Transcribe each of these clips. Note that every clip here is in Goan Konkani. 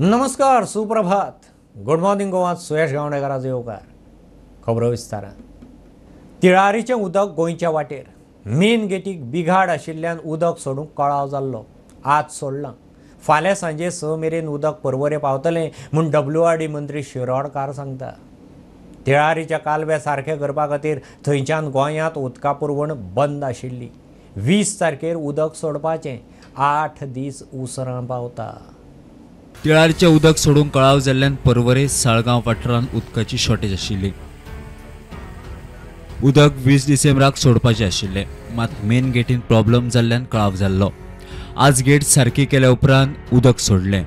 नमस्कार, सुप्रभात, गुड मॉर्निंग गोवा. सुयश गावणेकाराचो येवकार. खबरो विस्तारान. तिळारीचें उदक गोंयच्या वाटेर. मेन गेटीक बिघाड आशिल्ल्यान उदक सोडूंक कळाव जाल्लो. आज सोडलां. फाल्यां सांजे 6 मेरेन उदक परवरे पावतलें म्हूण WRD मंत्री शिरोडकार सांगता. तिळारीच्या कालवे सारखे करपा खातीर थंयच्यान गोंयांत उदका पुरवण बंद आशिल्ली. 20 तारखेर उदक सोडपाचें. 8 दीस उसरां पावता. तिळारीचें उदक सोडूंक कळाव जाल्ल्यान परवरे साळगांव वाठारांत उदकाची शॉर्टेज आशिल्ली. उदक 20 डिसेंबराक सोडपाचें आशिल्लें, मात मेन गेटीन प्रॉब्लम जाल्ल्यान कळाव जाल्लो. आज गेट सारकी केल्या उपरांत उदक सोडलें.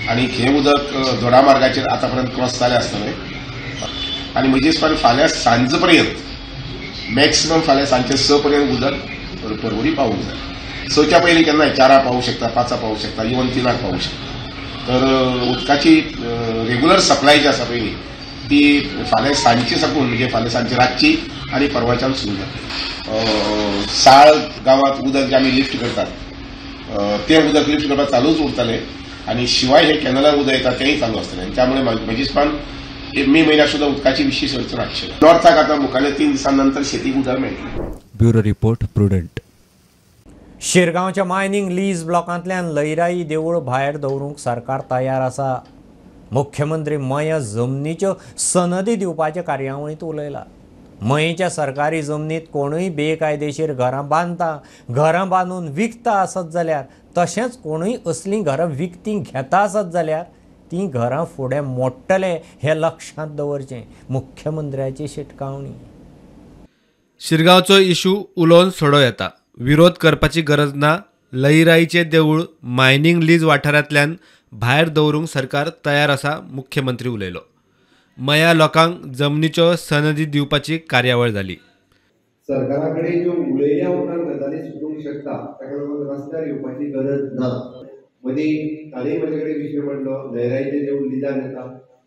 आनी हें उदक दोडा मार्गाचेर आतां पर्यंत क्रॉस जालें आसतलें आनी म्हजे हिसपान फाल्यां सांज पर्यंत, मॅक्सिमम फाल्यां सांजचे 6 पर्यंत उदक परवरी पावूंक जाय. 6च्या पयलीं केन्नाय 4 पावूंक शकता, 5 पावूंक शकता, इवन 3 पावूंक शकता. तर उदकाची रेगुलर सप्लाय जी आसा पयलीं ती फाल्यां सांजची साकून, म्हणजे फाल्यां सांजची रातची आनी परवाच्यान सुरू जातली. साळ गांवांत उदक जें आमी लिफ्ट करतात तें उदक लिफ्ट करपाक चालूच उरतलें आनी शिवाय हे कॅनलार उदक येता तेंय चालू आसतलें. आनी त्यामुळे म्हजे हिसपान मे म्हयन्याक सुद्दां उदकाची विशेश अडचण आसची. नॉर्थाक आतां मुखाल्ल्या 3 दिसां नंतर शेतीक उदक मेळटलें. Bureau report, Prudent. शिरगांवच्या मायनिंग लीज ब्लॉकांतल्यान लयराई देवूळ भायर दवरूंक सरकार तयार आसा. मुख्यमंत्री मया जमनीच्यो सनदी दिवपाचे कार्यावळींत उलयला. मयेच्या सरकारी जमनीत कोणूय बेकायदेशीर घरां बांदता, घरां बांदून विकता आसत जाल्यार, तशेंच कोणूय असलीं घरां विकतीं घेता आसत जाल्यार तीं घरां फुडें मोडटले हें लक्षांत दवरचें, मुख्यमंत्र्याची शिटकावणी. शिरगांवचो इशू उलोवन सोडो येता, विरोध करपाची गरज ना. लयराईचें देवूळ मायनिंग लीज वाठारांतल्यान भायर दवरूंक सरकार तयार आसा, मुख्यमंत्री उलयलो. मया लोकांक जमनीच्यो सनदी दिवपाची कार्यावळ जाली. सरकारा कडेन ज्यो उलयल्या उपरांत गजाली सुटूंक शकता, ताका लागून रस्त्यार येवपाची गरज ना. मदीं ताणें म्हजे कडेन विशय मांडलो, लयराईचें देवूळ लिजान येता.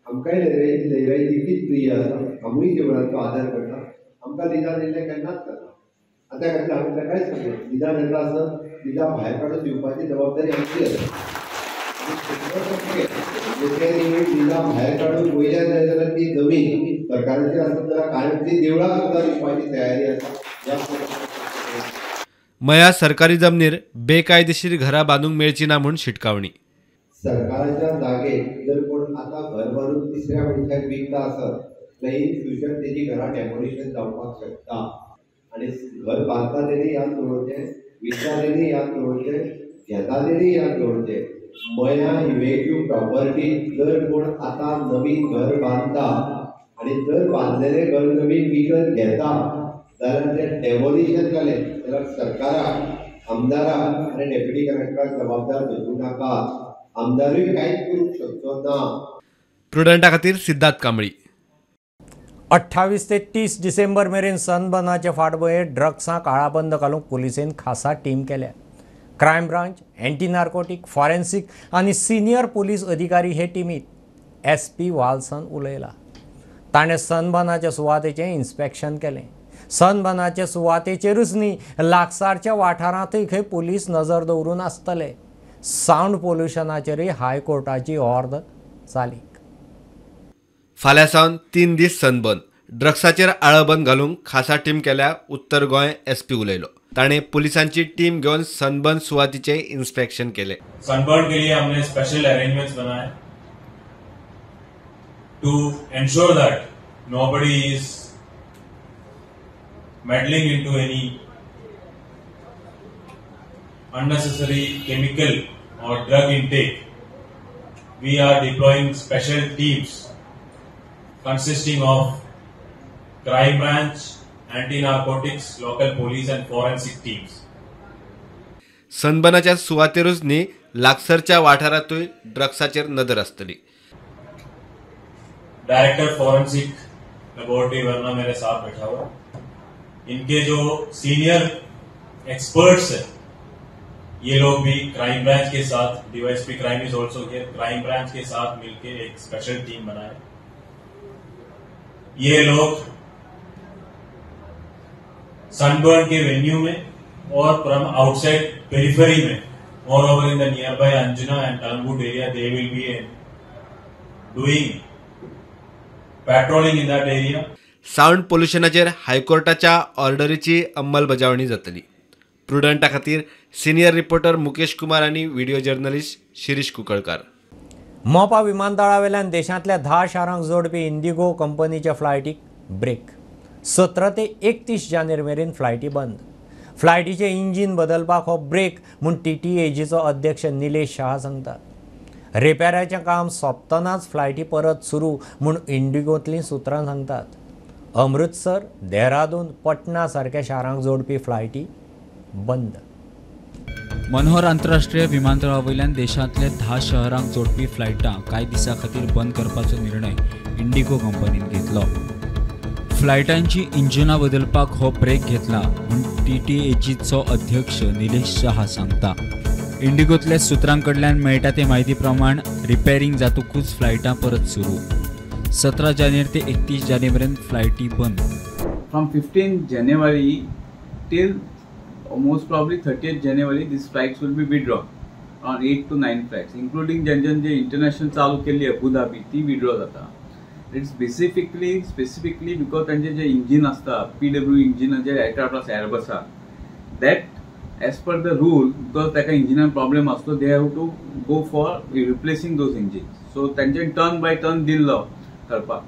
आमकांय लयराई तितलीच प्रिय आसा, आमूय देवळाचो आदर करता. आमकां लिजान येयल्लें केन्नाच जाता. आतां खातीर आमी ताकाय सांगलें, लिजान येता आसत लिजा भायर काडून दिवपाची जबाबदारी आमची आसा. लिजा भायर काडून वयल्यान जाय जाल्यार ती जमीन सरकाराची आसत जाल्यार कायमची देवळाक सुद्दां दिवपाची तयारी आसा. मया सरकारी जमनीर बेकायदेशीर घरां बांदूंक मेळची ना म्हूण शिटकावणी. सरकाराच्या जागेर जर कोण आतां घर बांदून तिसऱ्या मनशाक विकता आसत जाल्यार इन फ्युचर तेजी घरां डेमोलिशन जावपाक शकता. आनी घर बांदता तेणी याद दवरचें, विकता तेणी याद दवरचें, घेता तेणी याद दवरचें. मया इव्हेक्यू प्रॉपर्टी जर कोण आतां नवीन घर बांदता आनी जर बांदलेलें घर नवीन विकत घेता जाल्यार तें डेमोलिशन जालें जाल्यार सरकाराक, आमदाराक आनी डेप्युटी कलेक्टराक जबाबदार धरूं नाका. आमदारूय कांयच करूंक शकचो ना. प्रुडंटा खातीर सिद्धार्थ कांबळी. 28 ते 30 डिसेंबर मेरेन सनबर्नाचे फाटभुंयेर ड्रग्सांक आळाबंद घालूंक पुलिसेन खासा टीम केल्या. Crime branch, anti narcotic, forensic आनी सिनियर पुलीस अधिकारी हे टिमीत. SP Walson उलयला. ताणें सनबर्नाच्या सुवातेचें इन्स्पेक्शन केलें. सनबर्नाचे सुवातेचेरूच न्ही, लागसारच्या वाठारांतूय खंय पुलीस नजर दवरून आसतले. सावंड पोल्युशनाचेरूय हायकोर्टाची ऑर्द चालीक. फाल्यां सावन 3 दीस सनबर्न. ड्रग्साचेर आळाबंद घालूंक खासा टीम केल्या, उत्तर गोंय SP उलयलो. ताणें पुलिसांची टीम घेवन सनबर्न सुवातीचें इन्स्पेक्शन केलें. सनबर्न के लिए हमने स्पेशल अरेंजमेंट्स बनाए to ensure that nobody is meddling into any unnecessary chemical or drug intake. We are deploying special teams consisting of crime branch, anti-narcotics, local police and forensic teams. सनबर्नाच्या सुवातेरूच न्ही, लागसरच्या वाठारांतूय ड्रग्साचेर नदर आसतली. डायरेक्टर फॉरेंसिक लेबोरेटरी वर्मा मेरे साथ बैठा हुआ. इनके जो सीनियर एक्सपर्ट्स हैं ये लोग भी क्राइम ब्रांच के साथ, DYSP crime is also here, crime branch K साथ मिलके एक स्पेशल टीम बनाए. ये लोग सनबर्न के वेन्यू में और फ्रॉम आउटसाइड पेरिफेरी में more over in the near by Anjuna and Calangute area they will be doing patrolling in that area. Sound पोल्युशनाचेर हायकोर्टाच्या ऑर्डरीची अंमलबजावणी जातली. प्रुडंटा खातीर सिनियर रिपोर्टर मुकेश कुमार आनी व्हिडिओ जर्नलिस्ट शिरीष कुंकळकार. मोपा विमानतळावेल्यान देशांतल्या 10 शारांक जोडपी इंडिगो कंपनीच्या फ्लायटीक ब्रेक. 17 ते 31 जानेर मेरेन फ्लायटी बंद. फ्लायटीचें इंजीन बदलपाक हो ब्रेक म्हूण TTAGचो अध्यक्ष निलेश शाह सांगतात. रिपेराचें काम सोंपतनाच फ्लायटी परत सुरू म्हूण इंडिगोंतलीं सुत्रां सांगतात. अमृतसर, देहरादून, पटना सारक्या शारांक जोडपी फ्लायटी बंद. मनोहर आंतरराष्ट्रीय विमानतळा वयल्यान देशांतल्या 10 शहरांक जोडपी फ्लायटां कांय दिसां खातीर बंद करपाचो निर्णय इंडिगो कंपनीन घेतलो. फ्लायटांची इंजिनां बदलपाक हो ब्रेक घेतला म्हूण TTAGचो अध्यक्ष निलेश शाह सांगता. इंडिगोंतल्या सुत्रां कडल्यान मेळटा ते म्हायती प्रमाण रिपेरींग जातकूच फ्लायटां परत सुरू. 17 जानेर ते 31 जानेर मेरेन फ्लायटी बंद. From 15 January till most probably 30th January, these flights will be withdrawn on 8 to 9 flights, including J international चालू केल्ली अबू धाबी ती विड्रॉ जाता. It's specifically because तांचे जे इंजीन आसता PW engine जे एअरक्राफ्ट आसा एअरबसा, that as per the rule because ताका इंजिनान प्रॉब्लेम आसतो they have to go for replacing those engine. So तांचे टर्न बाय टर्न दिल्लो करपाक.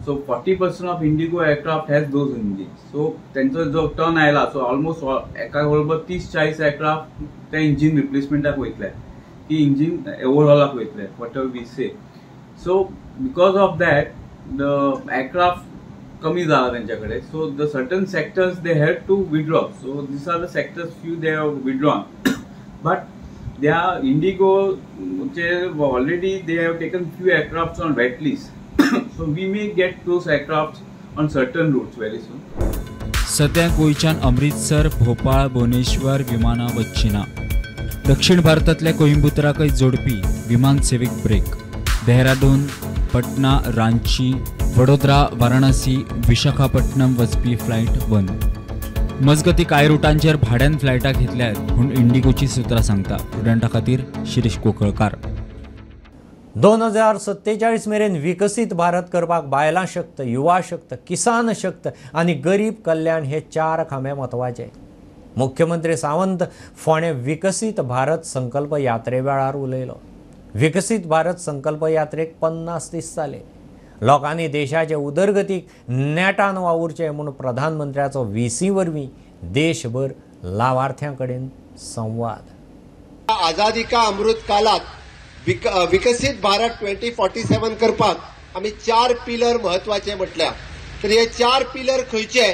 So 40% of IndiGo aircraft has those engines. So त्यांचो जो टर्न आयला सो ऑलमोस्ट एका बरोबर 30-40 एअरक्राफ्ट त्या इंजीन रिप्लेसमेंटाक वयतले की इंजीन ओवरऑलाक वयतले whatever we say. So because of that the aircraft कमी जाला तेंच्या कडेन. So the certain sectors they have to withdraw. So these are the sectors few they have withdrawn. But they are इंडिगोचे already they have taken few aircraft on wait list. So we may get those aircrafts on certain routes very soon. सध्या गोंयच्यान अमृतसर, भोपाळ, भुवनेश्वर विमानां वचची ना. दक्षिण भारतांतल्या कोइंबुतराकय जोडपी विमान सेवेक ब्रेक. देहरादून, पटना, रांची, वडोदरा, वाराणसी, विशाखापट्टणम वचपी फ्लायट बंद. मजगती कांय रुटांचेर भाड्यान फ्लायटां घेतल्यात म्हूण इंडिगोची सुत्रां सांगता. प्रुडंटा खातीर शिरीष कोकळकार. 2047 मेरेन विकसीत भारत करपाक बायलां शक्त, युवा शक्त, किसान शक्त आनी गरीब कल्याण हे 4 खांबे म्हत्वाचे. मुख्यमंत्री सावंत फोंडें विकसीत भारत संकल्प यात्रे वेळार उलयलो. विकसीत भारत संकल्प यात्रेक 50 दीस जाले. लोकांनी देशाचे उदरगतीक नेटान वावुरचें म्हूण प्रधानमंत्र्याचो व्हीसी वरवीं देशभर लावार्थ्यां कडेन संवाद. आझादी का अमृत कालात विकसीत भारत 2047 करपाक आमी 4 पिलर म्हत्वाचे म्हटल्या. तर हे 4 पिलर खंयचे?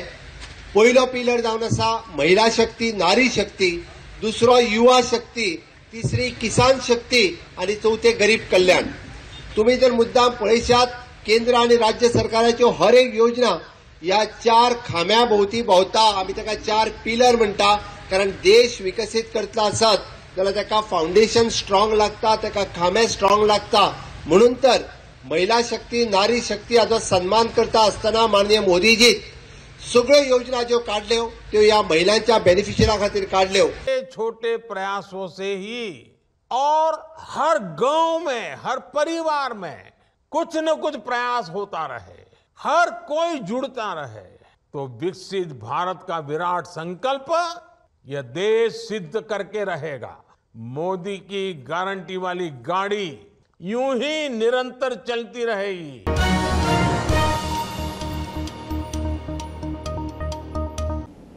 पयलो पिलर जावन आसा महिला शक्ती, नारी शक्ती, दुसरो युवा शक्ती, तिसरी किसान शक्ती आनी चवथे गरीब कल्याण. तुम्ही जर मुद्दाम पळयशात केंद्र आनी राज्य सरकाराच्यो हर एक योजना ह्या 4 खांब्या भोंवती भोंवता. आमी ताका 4 पिलर म्हणटा, कारण देश विकसीत करतलो आसत जाल्यार ताका फावंडेशन स्ट्रॉंग लागता, ताका खांबे स्ट्रॉंग लागता. म्हणून तर महिला शक्ती, नारी शक्ती हाचो सन्मान करता आसतना माननीय मोदीजी सगळ्यो योजना ज्यो काडल्यो त्यो ह्या महिलांच्या बेनिफिशियरा खातीर काडल्यो. छोटे प्रयासों से ही और हर गांव में, हर परिवार में कुछ न कुछ प्रयास होता रहे, हर कोई जुड़ता रहे, तो विकसित भारत का विराट संकल्प यह देश सिद्ध करके रहेगा। मोदी की गारंटी वाली गाड़ी यूं ही निरंतर चलती रहेगी।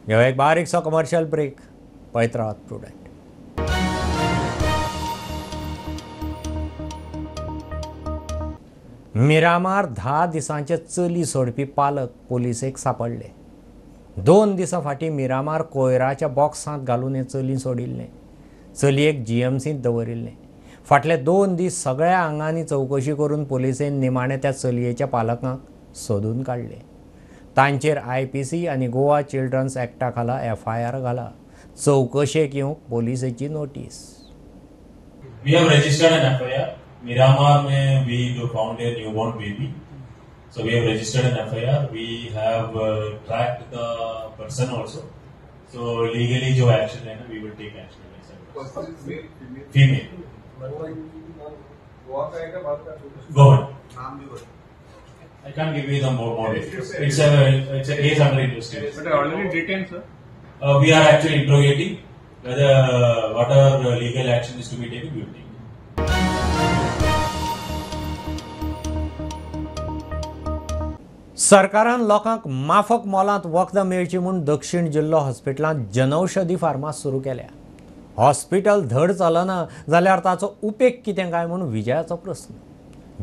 यह एक बारीकसो कमर्शियल ब्रेक। पळयत रावात प्रुडंट। मिरामार 10 दिसांचे चली सोडपी पालक पोलिसेक सापडले। 2 दिसां फाटीं मिरामार कोयराच्या बॉक्सांत घालून हें चली सोडिल्लें। चलयेक जीएमसींत दवरिल्लें। फाटले 2 दीस सगळ्या आंगांनी चवकशी करून पोलिसेन निमाणें त्या चलयेच्या पालकांक सोदून काडले। तांचेर IPC आनी गोवा चिल्ड्रन्स एक्टा खाला FIR घाला। चवकशेक येवंक पोलिसेची notice. We have registered an FIR. Miramar में we found a newborn baby. So we have registered an FIR. We have tracked the person also. So legally जो action लेना, we will take action. Female. Goan. I can't give you the more details. It's a case under investigation. But already detained, sir. We are actually interrogating whether whatever legal action is to be taken, we will take. सरकारान लोकांक माफक मोलांत वखदां मेळची म्हूण दक्षिण जिल्लो हॉस्पिटलांत जनौषधी फार्मास सुरू केल्या. हॉस्पिटल धड चलना जाल्यार ताचो उपेग कितें काय म्हूण विजयाचो प्रस्न.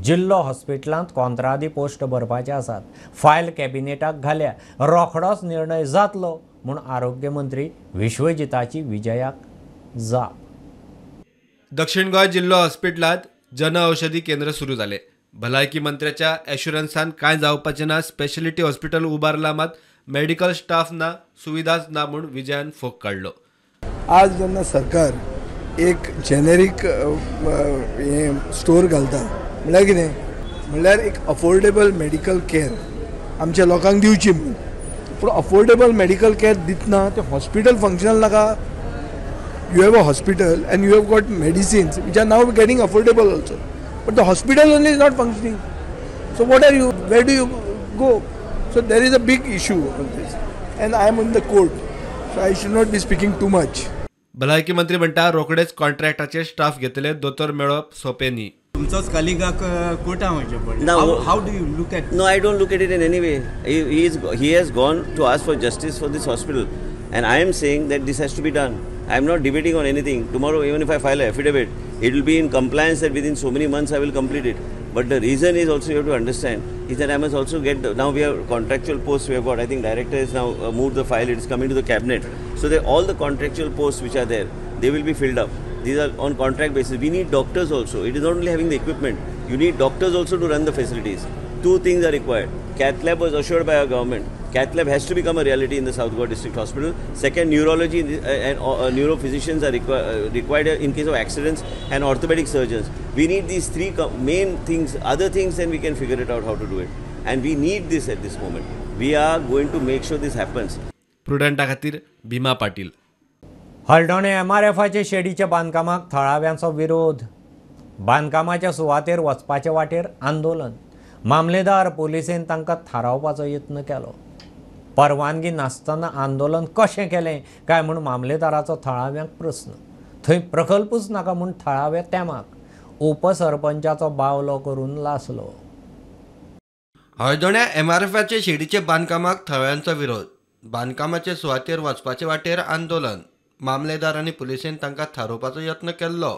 जिल्लो हॉस्पिटलांत कॉंत्रादी पोस्ट भरपाचे आसात, फायल कॅबिनेटाक घाल्या, रोखडोच निर्णय जातलो म्हूण आरोग्य मंत्री विश्वजिताची विजयाक जाप. दक्षिण गोंय जिल्लो हॉस्पिटलांत जनऔषधी केंद्र सुरू जालें. भलायकी मंत्र्याच्या एश्युरन्सान कांय जावपाचें ना. स्पेशलिटी हॉस्पिटल उबारला मात मेडिकल स्टाफ ना, सुविधाच ना म्हूण विजयान फोग काडलो. आज जेन्ना सरकार एक जेनेरीक हें स्टोर घालता म्हणल्यार कितें, म्हणल्यार एक अफोर्डेबल मेडिकल केअर आमच्या लोकांक दिवची म्हणून. पूण अफोर्डेबल मेडिकल केअर दितना तें हॉस्पिटल फंक्शनल नाका. You have a hospital and you have got medicines which are now getting affordable also, but the hospital only is not functioning. So what are you, where do you go? So there is a big issue on this and I am in the court, so I should not be speaking too much. भलायकी मंत्री म्हणटा रोखडेच कॉन्ट्रॅक्टाचे स्टाफ घेतले, दोतोर मेळप सोंपें न्ही. तुमचोच कलिगाक कोर्टा वचचें पडलें. How do you look at? No, I don't look at it in any way. He has gone to ask for justice for this hospital and I am saying that this has to be done. I am not debating on anything. Tomorrow, even if I file an affidavit, it will be in compliance that within so many months I will complete it. But the reason is also you have to understand is that I must also get, now we have contractual posts we have got. I think director has now moved the file, it is coming to the cabinet. So that all the contractual posts which are there, they will be filled up. These are on contract basis. We need doctors also. It is not only having the equipment. You need doctors also to run the facilities. Two things are required. Cath lab was assured by our government. Cath lab has to become a reality in the South Goa District Hospital. Second, neurology and neurophysicians are required in case of accidents, and orthopedic surgeons. We need these three main things. Other things, then we can figure it out how to do it. And we need this at this moment. We are going to make sure this happens. Prudenta खातीर भीमा पाटील. हळदोणे एमआरएफाचे शेडीच्या बांदकामाक थळाव्यांचो विरोध. बांदकामाच्या सुवातेर वचपाचे वाटेर आंदोलन. मामलेदार पोलिसेन तांकां थारावपाचो यत्न केलो. परवानगी नासतना आंदोलन कशें केलें काय म्हूण मामलेदाराचो थळाव्यांक प्रस्न. थंय प्रकल्पूच नाका म्हूण थळावे तेमाक उपसरपंचाचो बावलो करून लासलो. हळदोण्या एमआरएफाचे शेडीचे बांदकामाक थळाव्यांचो विरोध. बांदकामाचे सुवातेर वचपाचे वाटेर आंदोलन. मामलेदार आनी पुलिसेन तांकां थारोवपाचो यत्न केल्लो.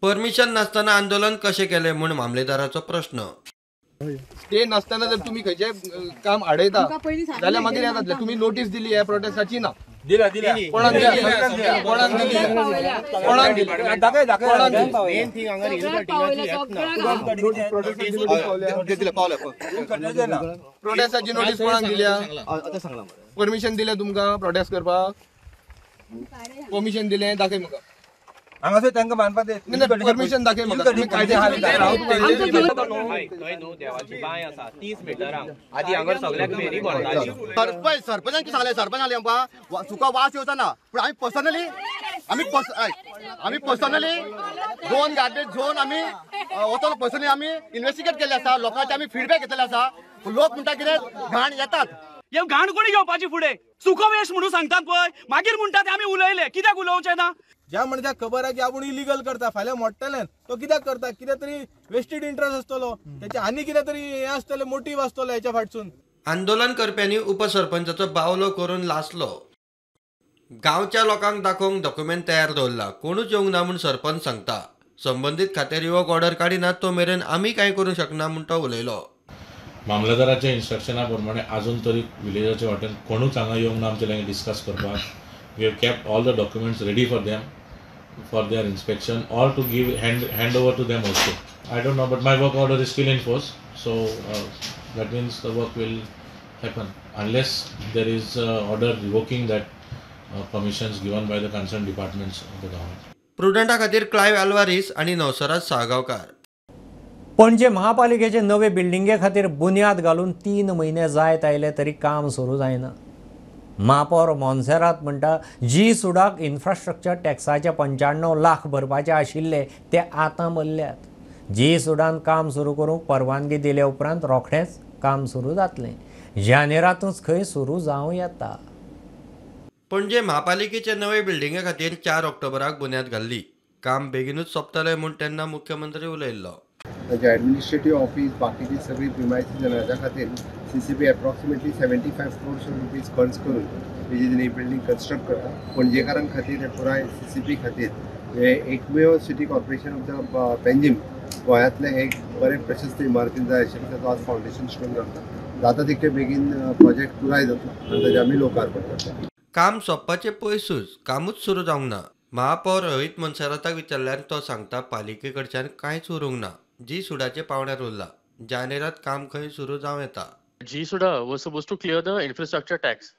परमिशन नासतना आंदोलन कशें केलें म्हूण मामलेदाराचो प्रस्न. स्टे नासतना जर तुम्ही खंयचें काम आडयता जाल्यार मागीर हें जातलें. तुमी नोटीस दिली ह्या प्रोटेस्टाची ना? दिल्या दिल्या. कोणाक दिली? कोणाक दिली? कोणाक दिली? दाखय दाखय. मेन थिंग हांगा प्रोटेस्टाची नोटीस कोणाक दिल्या? परमिशन दिलें तुमकां प्रोटेस्ट करपाक? परमिशन दिलें? दाखय म्हाका. हांगासर तांकां बांदपाक परमिशन दाखय म्हाका. देवाची बांय आसा 30 मिटरांक आदी हांगर सगळ्याक फेरी भरताली. सरपंच सरपंचान कितें सांगलें? सरपंच सांगलें आमकां तुका वास येवचो ना, पूण आमी पर्सनली आमी पर्सनली दोन गार्बेज झोन आमी वचोन पर्सनली आमी इन्वेस्टिगेट केल्ले आसा. लोकांचे आमी फिडबॅक घेतलेले आसा. लोक म्हणटा कितें घाण येतात. हे घाण कोणी घेवपाची फुडें सुखवेश म्हणून सांगतात पळय, मागीर म्हणटात आमी उलयले. कित्याक उलोवचें ना? ज्या मनशाक खबर आहा की आपूण इलिगल करता, फाल्यां मोडटलें, तो कित्याक करता? कितें तरी वेस्टेड इंट्रस्ट आसतलो तेचे, आनी कितें तरी हें आसतलें, मोटीव आसतलो हेच्या फाटसून. आंदोलन करप्यांनी उपसरपंचाचो बावलो करून लासलो. गांवच्या लोकांक दाखोवंक डॉक्युमेंट तयार दवरला, कोणूच येवंक ना म्हूण सरपंच सांगता. संबंदीत खात्यार रिवोक ऑर्डर काडिना तो मेरेन आमी कांय करूंक शकना म्हूण तो उलयलो. मामलेदाराच्या इन्स्ट्रक्शना प्रमाणे आजून तरी विलेजाच्या वाटेन कोणूच हांगा येवंक ना आमचे लागीं डिस्कस करपाक. We have kept all the documents ready for them for their inspection or to give hand over to them also. I don't know, but my work order is still in force, so that means the work will happen unless there is order revoking that permissions given by the concerned departments of the government. प्रुडंटा खातीर क्लायव्ह आल्वारीस आनी नवसराज साळगांवकार. पणजे महापालिकेचे नवे बिल्डिंगे खातीर बुन्याद घालून 3 म्हयने जायत आयले तरी काम सुरू जायना. महापौर मोन्सेरात म्हणटा जी सुडाक इन्फ्रास्ट्रक्चर टॅक्साचे 95 लाख भरपाचे आशिल्ले ते आतां भरल्यात. जी सुडान काम सुरू करूंक परवानगी दिले उपरांत रोखडेंच काम सुरू जातलें. जानेरातूच खंय सुरू जावं येता. पणजे म्हापालिकेचे नवे बिल्डिंगे खातीर 4 ऑक्टोबराक बुन्याद घाल्ली. काम बेगीनूच सोंपतलें म्हूण तेन्ना मुख्यमंत्री उलयल्लो. तांचे ॲडमिनिस्ट्रेटीव ऑफिस बाकीची सगळी प्रिमायसीस जाल्या खातीर CCP approximately 75 crores rupees खर्च करून तेजी बिल्डींग कन्स्ट्रक्ट करता. पणजेकारां खातीर हे पुराय CCP खातीर हे एकमेव city corporation of the Panjim गोंयांतलें एक बरें प्रशस्त इमारतीन जाय आशिल्लें ताचो आज फावंडेशन स्टोन करता. जाता तितके बेगीन प्रोजेक्ट पुराय जातलो आनी ताजें आमी लोकार्पण करता. काम सोंपपाचें पयसूच कामूच सुरू जावंक ना. महापौर रोहित मोन्सेराताक विचारल्यार तो सांगता पालिके कडच्यान कांयच उरूंक ना. जी सुडाचे पावण्यार उरला. जानेरात काम खंय सुरू जावं येता. GSUDA was supposed to clear the infrastructure tax,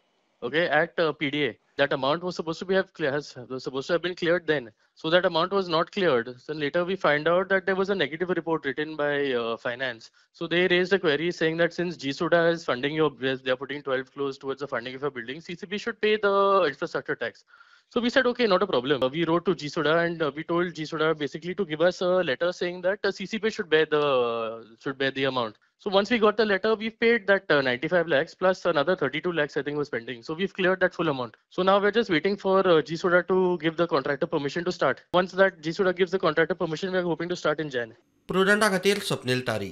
okay, at PDA. That amount was supposed to be have been cleared then. So that amount was not cleared. So later we find out that there was a negative report written by finance. So they raised a query saying that since GSUDA is funding your, they are putting 12 crores towards the funding of your building, CCP should pay the infrastructure tax. So we said, okay, not a problem. We wrote to GSUDA and we told GSUDA basically to give us a letter saying that CCP should bear the amount. So once we got the letter, we paid that 95 lakhs plus another 32 lakhs I think was pending. So we've cleared that full amount. So now we're just waiting for GSUDA to give the contractor permission to start. Once that GSUDA gives the contractor permission, we are hoping to start in Jan. Prudenta खातीर स्वप्नील तारी.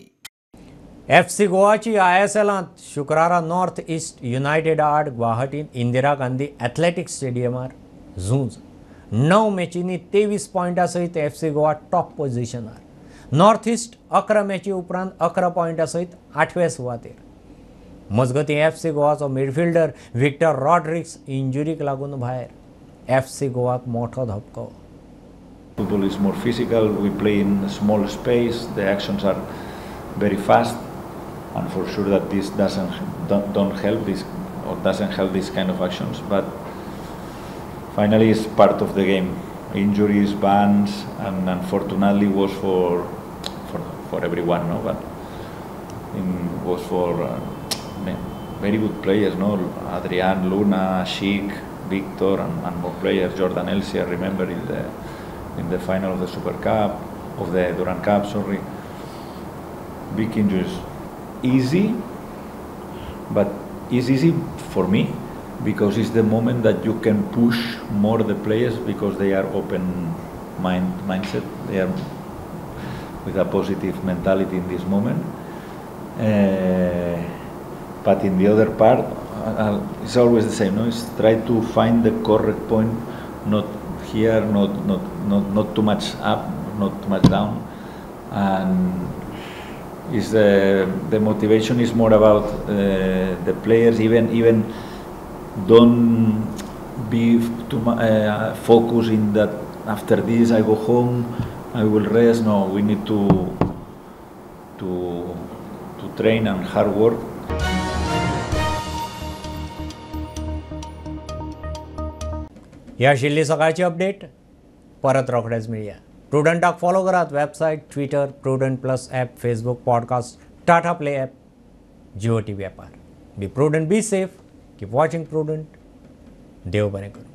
FC गोवाची ISLांत शुक्रारा नॉर्थ ईस्ट युनायटेड आड गुवाहाटीन इंदिरा गांधी एथलेटिक्स स्टेडियमार झूंज. 9 मॅचींनी 23 पॉयंटा सयत FC Goa top पोझिशनार. नॉर्थ ईस्ट 11 मॅची उपरांत 11 पॉयंटा सयत 8वे सुवातेर. मजगतीं FC गोवाचो मिडफिल्डर विक्टर रॉड्रिक्स इंजुरीक लागून भायर. FC गोवाक मोठो धपको. Football is more physical. We play in small space. The actions are very fast, and for sure that this don't help this or doesn't help this kind of actions. But finally, it's part of the game. Injuries, bans, and unfortunately was for everyone, no? But was for very good players, no? Adrian, Luna, Sheik, Victor, and more players. Jordan Elsie, I remember in the final of the Super Cup, of the Durand Cup, sorry. Big injuries. Easy, but it's easy for me, because it's the moment that you can push more the players because they are open mindset. They are with a positive mentality in this moment. But in the other part, it's always the same. No, it's try to find the correct point, not here, not too much up, not too much down, and is the motivation is more about the players even. Don't be too focused in that after this I go home, I will rest. No, we need to train and hard work. ह्या आशिल्ली सकाळची अपडेट. परत रोखडेच मेळया. प्रुडंटाक फॉलो करात. Website, Twitter, Prudent plus app, Facebook, podcast, Tata Play app, Jio TV ॲपार. Be prudent, be safe. Keep watching Prudent. देव बरें करूं.